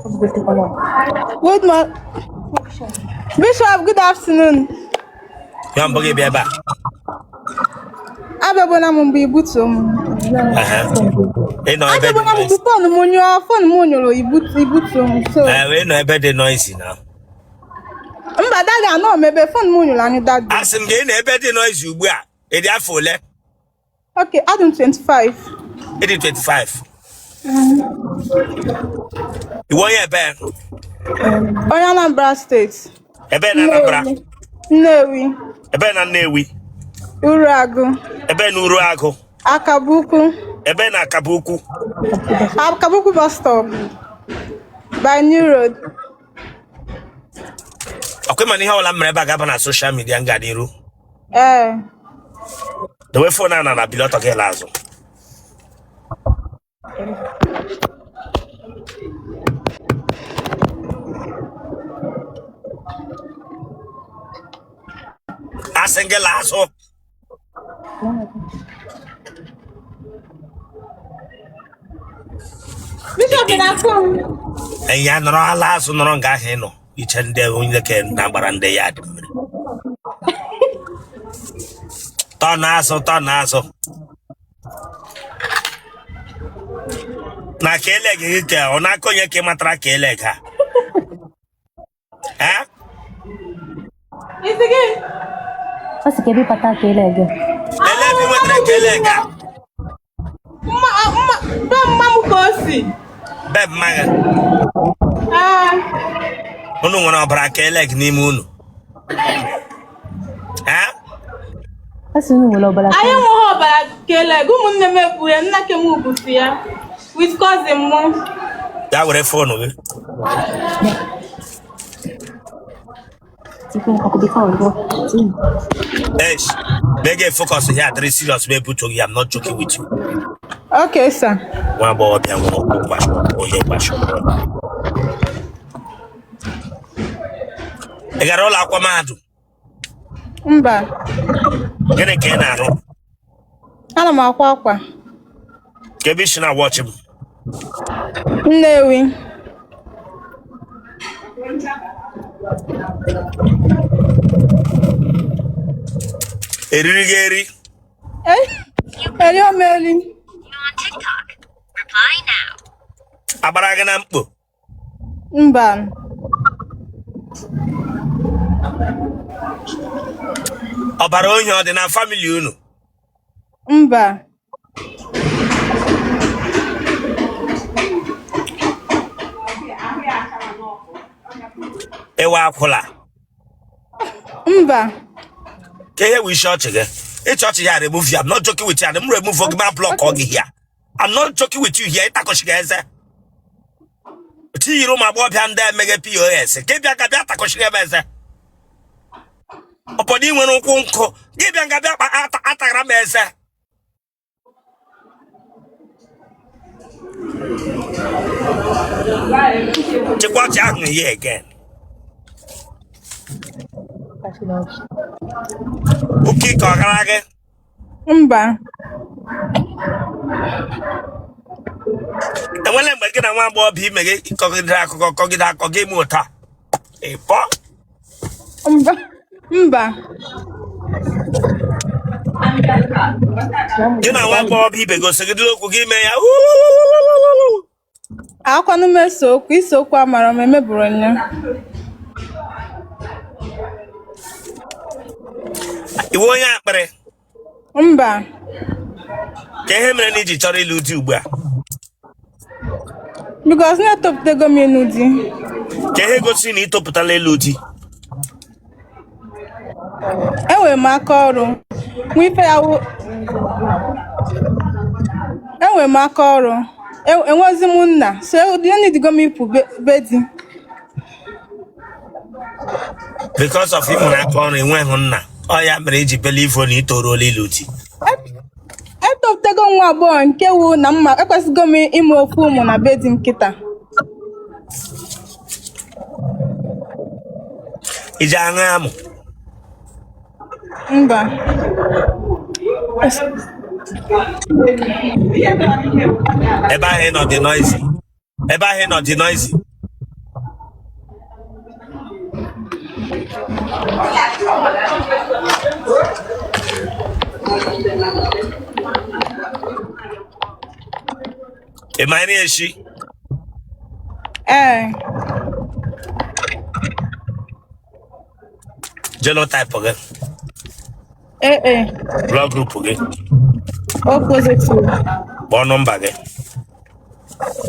Good morning. Bishop, good afternoon. Ya mbụ gị bịa ebe a? Abịabụla m mbụ, ibutuo m. Ehe. Ị nọ ebe dị Abịabụla m noisy. mbụ, phone m nyụọ, phone m nyụrụ, ibutuo m. So, Ee, ị nọ ebe dị noisy na. Mba, daddy, anọ m ebe phone m nyụrụ anyụ, daddy. Asị m gị, ị nọ ebe dị noisy ugbu a. Ị dị afọ ole? Okay, adị m 25. Ị dị 25. Ị wụ onye ebe? Onye Anambra State. Ebe na Anambra? Nnewi. Ebe na Nnewi? Uruagụ. Ebe na Uruagụ? Akabukwu. Ebe na Akabukwu? Akabukwu bus stop. By New Road. Ọkwa ịma na ihe ọbụla m mere ebe a ga-aba na social media nga n'iru? Ee. Dewe phone a na bili ọtọ gị la azụ. Asị gị la azụ. Bishop na-akpọ m. Ya nọrọ ala azụ, nọrọ nga ahụ ị nọ iche ndị onye ke na-agbara ndị ya dị mmiri. Tọ n'azụ, tọ n'azụ. Na ka ele gị ka ọ na-aka onye ka ị matara ka ele ga. Eh? Isi gị. Ọ sị kedu ịkpata ka ele gị. Ele ebe ị nwetara ka ele ga? Mma mma be mma m ka o si. Be mma gị. Ee. Unu nwere ọbara ka ele gị n'ime unu. Eh? Ọ sị unu nwere ọbara ka Anyị enweghị ọbara kele gị, ụmụnne m ebu ya, nna ke m butu ya with cousin mụ. Ya were phone gị. Eish, make focus here, dịrị serious, ma ebutu gị. I'm not joking with you. Okay, sir. Nwa agbọghọbịa nwere ụkwụ kwashiorkor, onye kwashiorkor. Ị gara ụlọ akwụkwọ mahadum? Mba. Gịnị ka ị na-arụ? Ana m akwa akwa. Ka ebe i si na-watch m? Nnewi. Eriri gị eri? Eri m eri. Agbara gị na mkpo? Mba. Ọbara ohi ọ dị na family unu? Mba. Ị wụ akwụla? Mba. Ka ihe wụ isi ọchị gị? Ịchị ọchị ya, remove ya. I'm not joking with you. M remove gị ma block gị here. I'm not joking with you here. Ịtakọchi gị eze. Tinyere ụmụ agbọghọbịa ndị emeghe POS ka ị bịa ka bịa takọchiri ebe eze. Ụfọdụ ị nwere ụkwụ nkụ gị bịa nga bịa atara m eze. Chịkwa ọchị ahụ ya again. Oke ike ọ gara gị? Mba. Enwere mgbe gị na nwa agbọghọbịa ime gị kọgidere akụkọ kọgide akọ gị ime ụta ịpọ? Mba. Mba. Gị na nwa agbọghọbịa ibe gị segidere okwu gị ime ya? Akwanụ m ese okwu, ise okwu amara m emeburu nya. Ị wụ onye akpịrị? Mba. Ka ihe mere na i ji chọrọ ịlụ di ugbu a? Because na etopụtago m ịnụ di. Ka ihe gosi na ị topụtala ịlụ di? Enwere m aka ọrụ. Nwa ife ya wụ enwere m aka ọrụ. Enwezi m nna, so enidigo m ịpụ be di. Because of ị nwere aka ọrụ, enweghị nna, ọ ya mere i ji believe na ị toruola ịlụ di? Etopụtago nwa agbọghọ nke wụ na mma ekwesịgo m ịmụ ofu ụmụ na be di m kịta. I ji aṅụ amụ? Mba. Ebe ahụ ị nọ dị noisy. Ebe ahụ ị nọ dị noisy. Ị ma nri eshi? Ee. Genotype gị? Ee. Blood group gị? O positive. Kpọọ nọmba gị.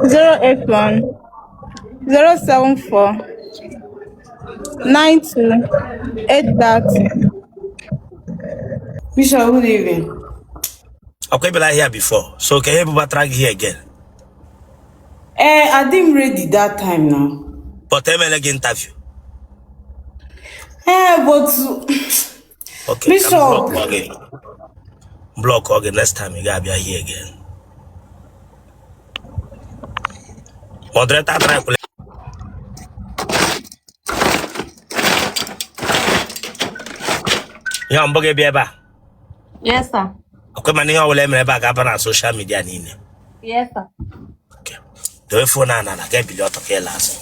081 074 92 830. Bishop, good evening. Ọkwa ị bịala here before, so ka ihe bubatara gị here again? Eh, I didn't ready that time now. But emele gị interview? Eh, but Okay, ka m Bishop, block gị, block gị. Next time ị ga-abịa here again. Moderator, try kwule ihe mbụ gị bịa ebe a. Yes, sir. Ọkwa mana ihe ọbụla emere ebe a ga-aba na social media niile. Yes, sir. Okay. Dowe phone a n'ala, ga-ebili ọtọ ka ịla azụ.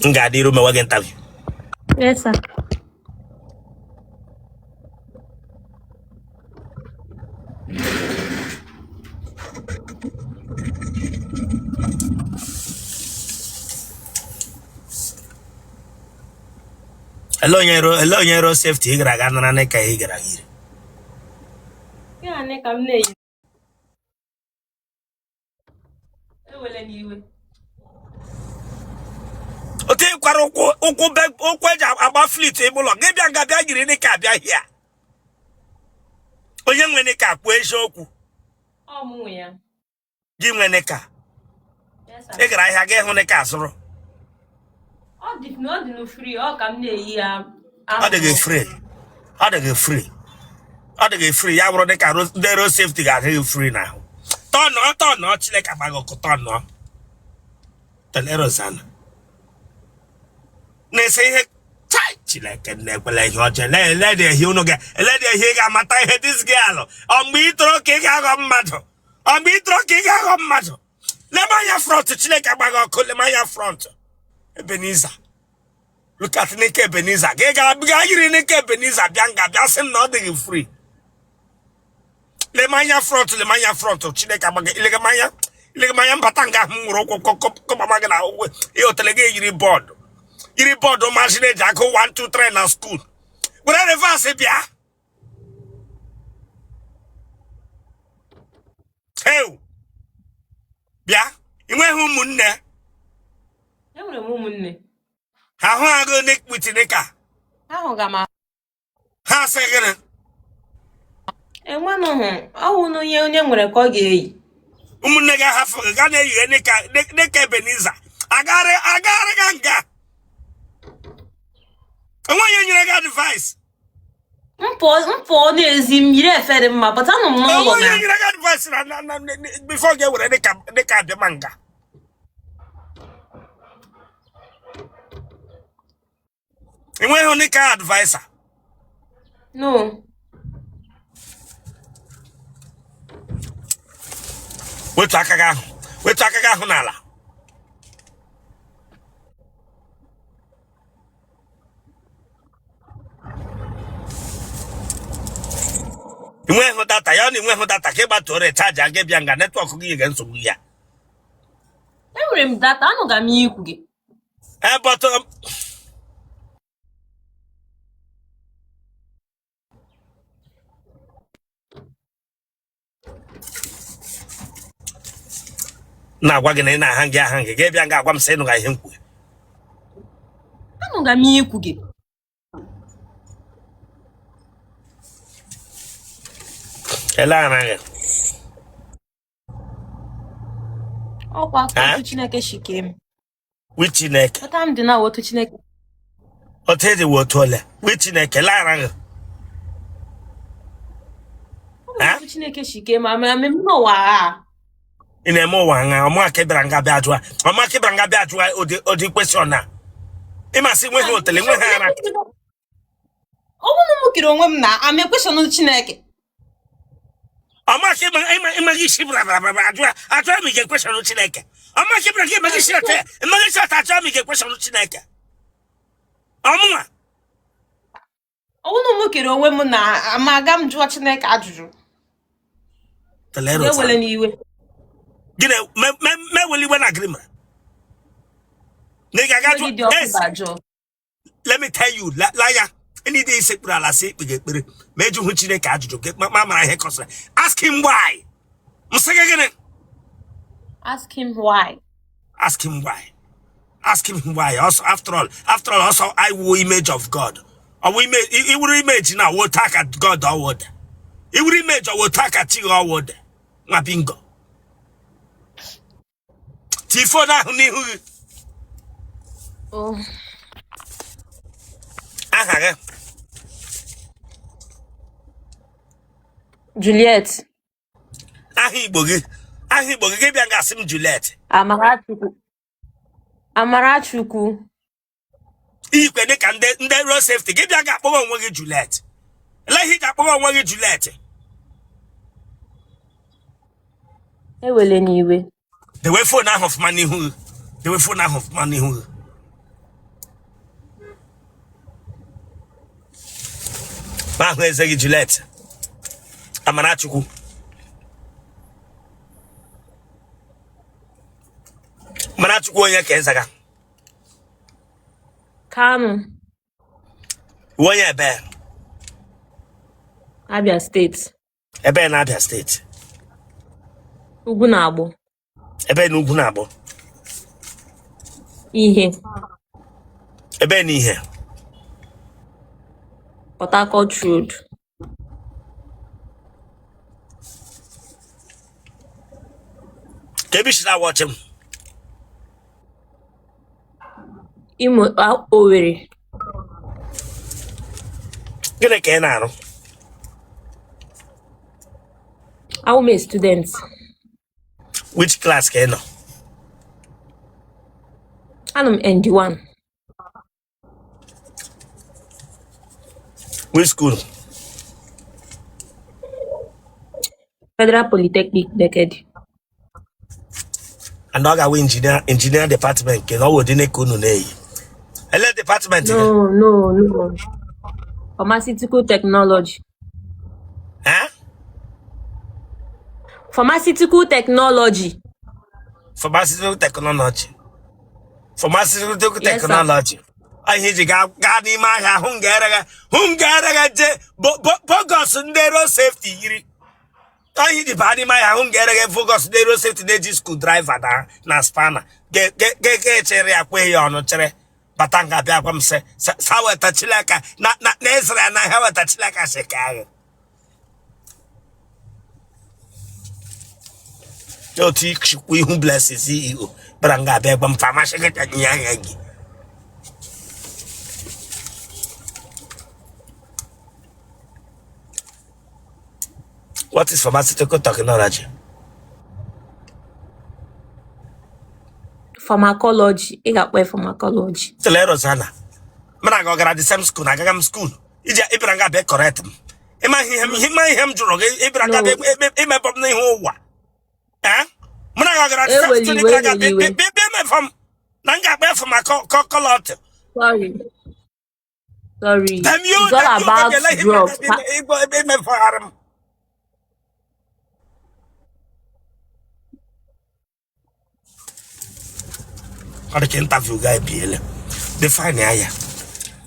M ga-adị iru mewe gị interview. Yes, sir. Ele onye road safety ị gara aga nara n'ịka ị gara yiri? Ya ne ka m na-eyi. Ewele n'iwe. Otu ị kwara ụkwụ ụkwụ ụkwụ eji agba flit ime ụlọ gị bịa nga bịa yiri knicker bịa hia. Onye nwe knicker, kwuo eziokwu. Ọ mụ nwe ya. Gị nwe knicker? Yes, sir. Ị gara ahịa gị hụ knicker zụrụ? Ọ dị na ọ dị na free, ọ ka m na-eyi ya. Ọ dị gị free, ọ dị gị free, ọ dị gị free. Ya bụrụ dịka ndị road safety ga-adị gị free n'ahụ. Tọnụọ, tọnụọ. Chineke agbaghị ọkụ. Tọnụọ telerosana na-ese ihe. Chai, Chineke na-ekwela ihe ọjọọ. Eledi ehi unu ga eledi ehi ị ga-amata ihe. This girl, ọ mgbe ị toro ka ị ga-aghọ mmadụ? Ọ mgbe ị toro ka ị ga-aghọ mmadụ? Lema anya front. Chineke agbaghị ọkụ. Lema anya front. Ebenezer, look at knicker Ebenezer. Gị gara gaa yiri knicker Ebenezer bịa nga bịa sị m na ọ dịghị free. Lema anya front, lema anya front. Chineke agbaghị. Ilegama anya, ilegama anya. Mbata nga ahụ m nwere ụkwụ kọkọma gị na ụkwụ ihe otele gị yiri board, yiri board machine eji agụ 1 2 3 na school. Were reverse bịa. Heu, bịa. Ị nweghị ụmụnne? Enwere m ụmụnne. Ha hụ agụ with knicker? Ahụ ga m. Ha sị gịnị? Enwenụhụ ọwụ na onye onye nwere ka ọ ga-eyi. Ụmụnne gị ahafụ gị gaa na-eyighe knicker, knicker Ebenezer agagharị agagharị ga nga? Enweghị onye nyere gị advice? M pụọ n'ezi m yiri efe dị mma, pụta nụ m n'ụlọ. Enweghị na onye nyere gị advice na before gị ewere knicker, knicker abịa ma nga? Enweghị knicker adviser? No. Wetu aka gị ahụ, wetu aka gị ahụ n'ala. Inweghị data ya, ọ na inweghị data ka ị gbatuo recharge aga bịa nga. Network gị ga nsogbu ya. Enwere m data, anụga m ihe ikwu gị. Ee, but na-agwa gị na ị na-aha gị aha gị gị bịa nga agwa m sị ịnụga ihe m kwuru. Anụga m ihe ikwu gị. Ele ara gị. Ọkwa Ha? otu Chineke shikee m. Wi Chineke. Ọta m dị na otu Chineke. Otu edi wụ otu ole? Wi Chineke, ele ara gị. Ọ bụ Ha? otu Chineke shikee m ama eme n'ụwa a. Ị na-eme ụwa ṅa? Ọmụaka bịara nga bịa jụa, ọmụaka bịara nga bịa jụa ụdị ụdị question na ịmasị nweghị otele, nweghị ara. Ọ bụrụ na m kere onwe m na ama ekweshọn Chineke. Ọmụaka ịmaghị isi bịara ajụa ajụa m ị ga-ekweshọn Chineke. Ọmụaka bịara gị ịmaghị isi ọta, ịmaghị isi ọta, ajụa m ị ga-ekweshọn Chineke. Ọmụnwa. Ọ bụrụ na m kere onwe m na ama aga m jụọ Chineke ajụjụ. Telero Ewele n'iwe. Gịnị mewele iwe na gịnị mere na ị ga-aga Iwe jụọ gị dị ọkụ Yes, dajụọ. let me tell you, laya any day sekpuru ala sị ikpe ekpere ma ejụhụ Chineke ajụjụ gị ma mara ihe kọsịrị. Ask him why. M sị gị gịnị? Ask him why. Ask him why. Ask him why. Also, after all, also I wụ image of God. Ọ wụ image, iwuru image na wụ taka God ọwụ dị. Iwuru image ọwụ taka chi gị ọwụ dị. Nwa bingo. Tii phone ahụ n'ihu gị. Oh. Aha gị? Juliet. Aha Igbo gị? Aha Igbo gị? Gị bịa nga asị m Juliet. Amarachukwu. Amarachukwu. Ikwe dị ka ndị road safety, gị bịa ga akpọrọ onwe gị Juliet. Ele ihe iji akpọrọ onwe gị Juliet? Ewele n'iwe. Dewe phone ahụ ọfụma n'ihu gị. Dewe phone ahụ ọfụma n'ihu gị. Ma ahụ eze gị, Juliet Amarachukwu. Amarachukwu onye ka ịzaga? Kanu. Onye ebe? Abia State. Ebe na Abia State? Ugwunagbo. Ebe na Ugwunagbo? Ihe. Ebe na Ihe? Port Harcourt Road. Ka ebe isi na-awọchị m? Imo, Owerri. Gịnị ka ị na-arụ? Awụ m a student. Which class ka ị nọ? Anọ m ND1. Which school? Federal Polytechnic Nekede. And ọ ga-awụ engineer department nke na ọ wụ dị ka unu na-eyi ele department gị? No, no, no. Pharmaceutical technology. Eh? Pharmaceutical technology. Pharmaceutical technology. Pharmaceutical Yes, sir. technology. Ihe iji gaa n'ime ahịa hụ nga eregha, hụ nga eregha je bogus ndị road safety yiri. Ihe iji baa n'ime ahịa hụ nga eregha bogus ndị road safety na-eji screwdriver na spanner ga-echere ya kwe ya ọnụ chere bata nga bịa gwa m sị sa weta Chineke na ezra ya n'ahịa weta Chineke sị ka agha otu ichikwa ihu Blessing CEO bịara nga abịa gwa m pharmaceutical nye anya gị What is pharmaceutical technology? Pharmacology. Ị ga-akpọ ya pharmacology. Tele Rosanna. Mụ na gị ọ gara the same school na agaghị m school. Iji ịbịara nga bịa correct m. Ịma ihe m ịma ihe m jụrụ gị ịbịara nga No. bịa imepọ m n'ihu ụwa. Eh? Mụ na gị ọ gara the same Eweli school iwe, ịbịara nga eweli bịa iwe. bịa bịa emepọ m na m ga-akpa pharmacology. Sorry. Sorry. Damn you, It's all damn you, about damn you, let him drugs. imefọgharị m. Ọ dị ka interview ga ebiele. Define ya.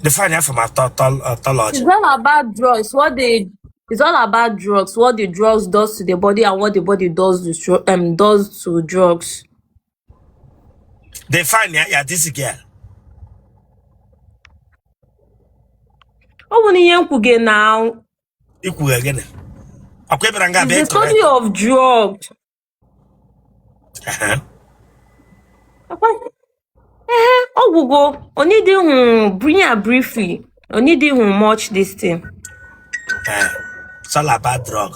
Define ya pharmacology. It's all about drugs. What the It's all about drugs. What the drugs does to the body and what the body does to drugs. Define ya this girl. Ọ bụ na ihe m kwuge na Ikwughe gịnị? Ọkwa ịbịara nga it's bịa the study correct. of drugs. Aha. Ehe, ọgwụgwọ onidi hụ bring ya briefly. Onidi hụ much this thing. Eh, it's all about drug.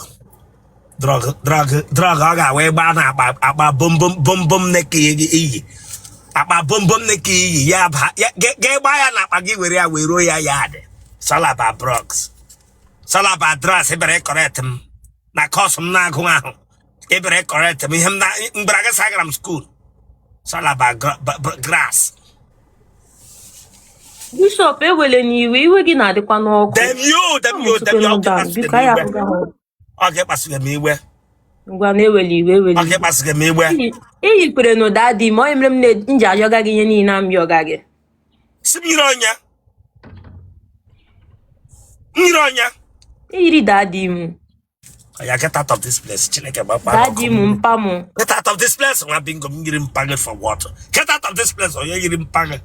Drug, drug, drug ọ ga-awa ịgba na akpa bom bom bom bom na-eke iyi. Akpa bom bom na-eke iyi ya ba ya ga gba ya na akpa gị were ya wee ruo ya ya dị. It's all about drugs. It's all about drugs ịbịara correct m na course m na-agụ ahụ. Ịbịara correct m ihe m na mgbara gị sagara m school. It's all about grass. Bishop, ewele n'iwe, iwe gị na-adịkwa n'ọkụ. Damn you, damn you, damn you. Amụsịkwana Ọ down. ga-ekpasughị Biko, m anyị iwe. ahụga ha. Ọ ga-ekpasughị m iwe. Ngwa na-eweli iwe, eweli Ọ iwe. ga-ekpasughị m iwe. Iyikwere na ụda dị ma onye mere m na m ji ayọga gị ihe niile a m yọga gị. Si m yiri ọnya. M yiri ọnya. Iyiri daddy m. Ya get out of this place. Chineke gbakwa Daddy m mpa m. Get out of this place. Nwa bingo m yiri mpa gị for what? Get out of this place. Onye yiri mpa gị.